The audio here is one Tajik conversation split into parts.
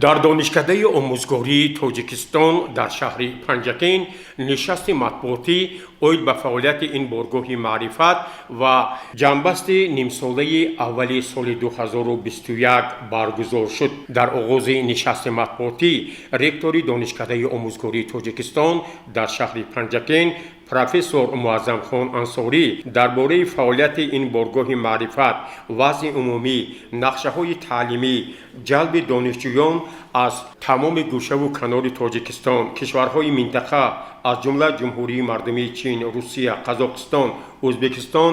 Дар Донишкадаи омӯзгории Тоҷикистон дар шаҳри Панҷакент нишасти матбуотӣ оид ба фаъолияти ин боргоҳи маърифат ва ҷамъбасти нимсолаи аввали соли 2021 баргузор шуд. Дар оғози нишасти матбуотӣ ректори Донишкадаи омӯзгории Тоҷикистон дар шаҳри Панҷакент, профессор Муаззамхон Ансорӣ дар бораи фаъолияти ин боргоҳи маърифат, вазъи умумӣ, нақшаҳои таълимӣ, ҷалби донишҷӯён аз тамоми гӯшаву канори Тоҷикистон, кишварҳои минтақа, аз ҷумла Ҷумҳурии Мардумии Чин, Русия, Қазоқистон, Ӯзбекистон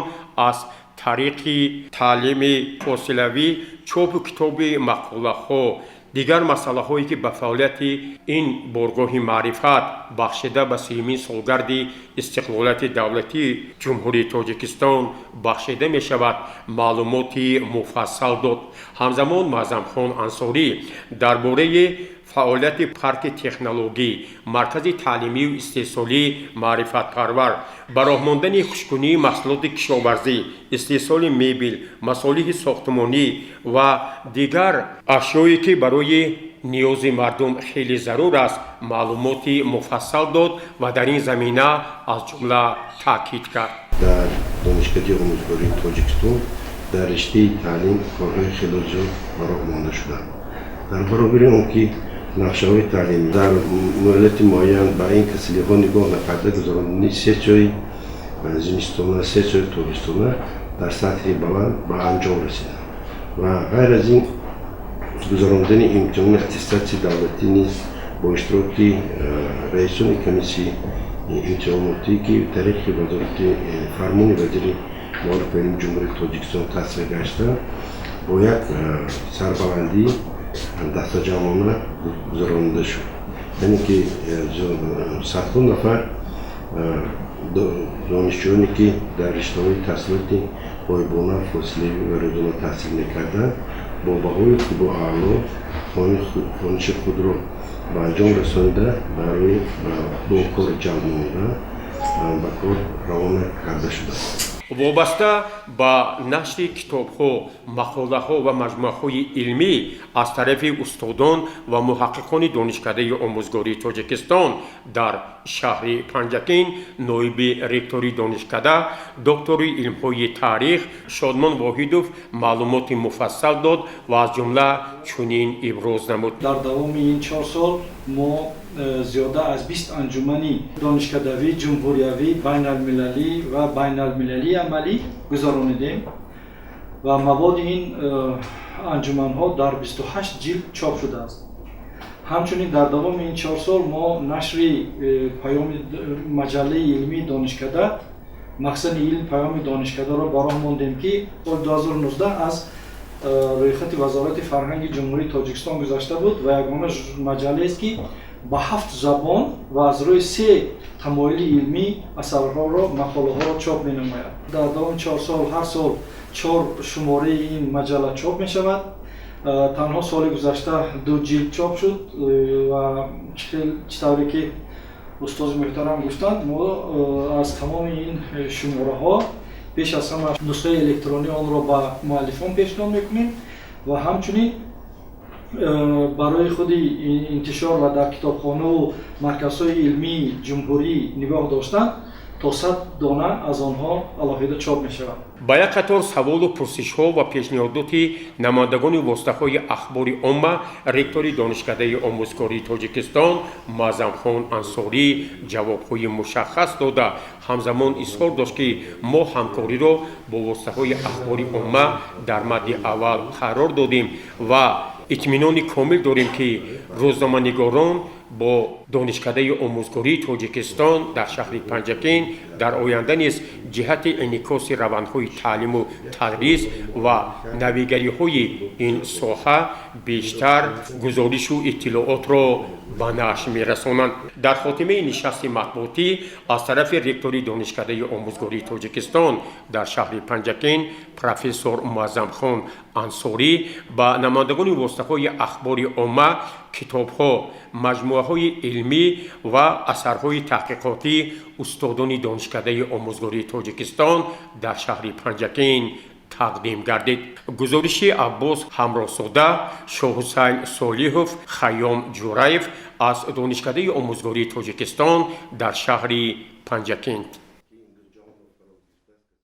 аз тариқи таълими фосилавӣ, чопу китоби мақолаҳо, дигар масъалаҳое, ки ба фаъолияти ин боргоҳи маърифат бахшида ба 30-умин солгарди истиқлолияти давлатии Ҷумҳурии Тоҷикистон бахшида мешавад, маълумоти муфассал дод. Ҳамзамон Муаззамхон Ансорӣ дар бораи фаъолияти парки технологӣ, маркази таълимию истеҳсолии маърифатпарвар, ба роҳ мондани хушккунии маҳсулоти кишоварзӣ, истеҳсоли мебел, масолиҳи сохтмонӣ ва дигар ашёе, ки барои ниёзи мардум хеле зарур аст, маълумоти муфассал дод ва дар ин замина аз ҷумла таъкид кард. Дар Донишкадаи омӯзгории Тоҷикистон дар риштаи таълим корҳои хело зиёд ба роҳ монда шуданд. Дар баробари он ки нақшаҳои таълимӣ дар муҳлати муайян ба ин касалиҳо нигоҳ накарда гузарондани сессияи зимистона, сессияи тобистона дар сатҳи баланд ба анҷом расиданд ва ғайр аз ин гузарондани имтиҳони аттестатсияи давлатӣ низ бо иштироки раисони комиссияи имтиҳонотӣ, ки тариқи вазорати фармони вазири маориф ва илми Ҷумҳурии Тоҷикистон тасдиқ гаштанд, бо як сарбаландӣ дастаҷамъона гузаронида шуд. Яъне ки садҳо нафар донишҷӯёне, ки дар риштаҳои таҳсилоти ғоибона, фосилавӣ ва рӯзона таҳсил мекарданд, бо баҳои хубу аъло хониши худро ба анҷом расонида, барои бо кор ҷалб намуда, ба кор равона карда шуданд. Вобаста ба нашри китобҳо, мақолаҳо ва маҷмӯаҳои илмӣ аз тарафи устодон ва муҳаққиқони Донишкадаи омӯзгории Тоҷикистон дар шаҳри Панҷакент ноиби ректори донишкада, доктори илмҳои таърих Шодмон Воҳидов маълумоти муфассал дод ва аз ҷумла чунин иброз намуд. Дар давоми ин 4 сол мо зиёда аз 20 анҷумани донишкадавӣ, ҷумҳуриявӣ, байналмилалӣ ва байналмилалии амалӣ гузаронидем ва маводи ин анҷуманҳо дар 28 ҷилд чоп шудааст. Ҳамчунин дар давоми ин 4 сол мо нашри паёми маҷаллаи илмии донишкада, Махзани илм, паёми донишкадаро ба роҳ мондем, ки соли 2019 аз рӯйхати Вазорати фарҳанги Ҷумҳурии Тоҷикистон гузашта буд ва ягона маҷаллаест, ки ба ҳафт забон ва аз рӯи се тамоили илмӣ асарҳоро, мақолаҳоро чоп менамояд. Дар давоми 4 сол ҳар сол чор шумораи ин маҷалла чоп мешавад. Танҳо соли гузашта ду ҷилд чоп шуд ва чӣ тавре ки устози муҳтарам гуфтанд, мо аз тамоми ин шумораҳо пеш аз ҳама нусхаи электронии онро ба муаллифон пешниҳод мекунем ва ҳамчунин барои худи интишор ва дар китобхонаву марказҳои илмии ҷумҳурӣ нигоҳ доштан то 100 дона аз онҳо алоҳида чоп мешавад. Ба як қатор саволу пурсишҳо ва пешниҳодоти намояндагони воситаҳои ахбори омма ректори Донишкадаи омӯзгории Тоҷикистон Муаззамхон Ансорӣ ҷавобҳои мушаххас дода, ҳамзамон изҳор дошт, ки мо ҳамкориро бо воситаҳои ахбори омма дар мадди аввал қарор додем ва итминони комил дорем, ки рӯзноманигорон бо Донишкадаи омӯзгории Тоҷикистон дар шаҳри Панҷакент дар оянда низ ҷиҳати инъикоси равандҳои таълиму тадрис ва навигариҳои ин соҳа бештар гузоришу иттилоотро ба нашр мерасонанд. Дар хотимаи нишасти матбуотӣ аз тарафи ректори Донишкадаи омӯзгории Тоҷикистон дар шаҳри Панҷакент, профессор Муаззамхон Ансорӣ ба намояндагони воситаҳои ахбори омма китобҳо, маҷмӯаҳои илмӣ ва асарҳои таҳқиқотии устодони Донишкадаи омӯзгории Тоҷикистон дар шаҳри Панҷакент Тақдим гардид. Гузориши Аббос Ҳамроҳзода, Шоҳҳусайн Солиҳов, Хайём Ҷураев аз Донишкадаи омӯзгории Тоҷикистон дар шаҳри Панҷакент.